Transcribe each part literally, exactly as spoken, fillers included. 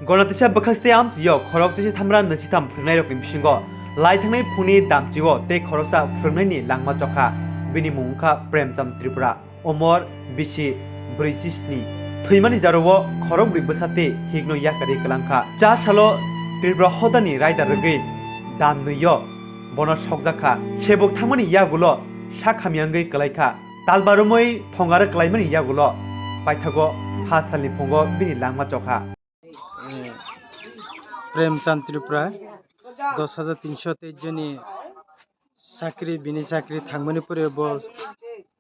Gonatisa bwkhakste amchio khorok chisi thamra nasi tham phwrwngnairokni bisingo lai thangnai phungni damchio tei khoroksa phwrwngnaini langma chokha. Bini mung wngkha Premchand Tripura, omor bisi brwi chi sni. Thwimani jarwo khorok brwi bwsa tei hikno yakarwi kwlangkha. Cha salo Tripura hodani raida rwgwi dan nwi-o bono sokjakha. Sebuk thangmani yagulo sak hamya wngwi kwlaikha. Talbarumwi thongarok kwlaimani yagulo paithago ha salni phungo bini langma chokha. Eh, Premchand Tripura, dos hajar tinsho teis joni chakri, bini chakri thangmani pore bo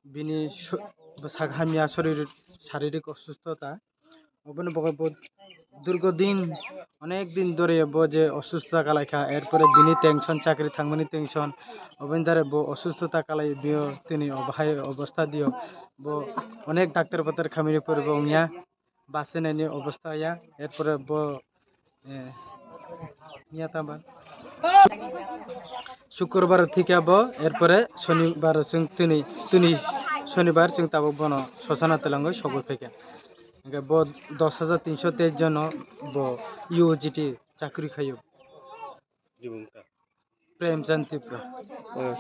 bini su-, bwsak hamya, sorir, saririk osustota. Oboni bagwi bo durgo din, onek din dhore bo je osustota kalaikha, erpore bini tension, chakri thangmani tension, oboni dare bo osustota kalai, bio tini obo hai obosta dio, bo onek daktar batar khamini pore bo wngya. Bachinani obosta ya, erpore bo, eh, ya tamba. Shukurbar thikya bo, erpore Shonibar chwng tini, tini Shonibar chwng tabuk bono sosana twlangwi sogwi phaikha. Hingke bo dos hajar tinsho teis jono bo U G T chakri khaio. Premchand Tripura. Hmm.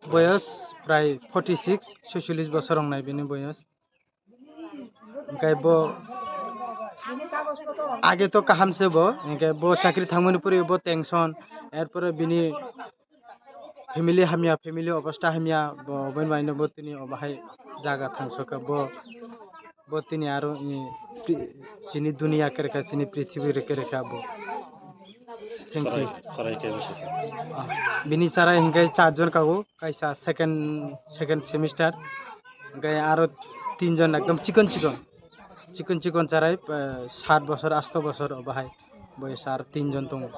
Boyos prai forty six, soicholish bosor wngnai bini boyos. Hingke bo age to kaham se bo, hingke bo chakri thangmani pore bo tension, erpore bini family hamya, family obosta hamya, bo, bo bai no bo tini obo hai jaga thangsoka bo, bo tini aro, eh, pri-, chini duniya kerekha, chini prithibi re kerekha bo. Thank you. Sarai, sarai khe bwswk kha? Ah, bini sarai hingke char jon kago, kaisa second, second semester, hingke aro tin jon ekdom chikon chikon, chikon chikon sarai, eh, sat bosor, asto bosor obo hai, bo sar tin jon tongo.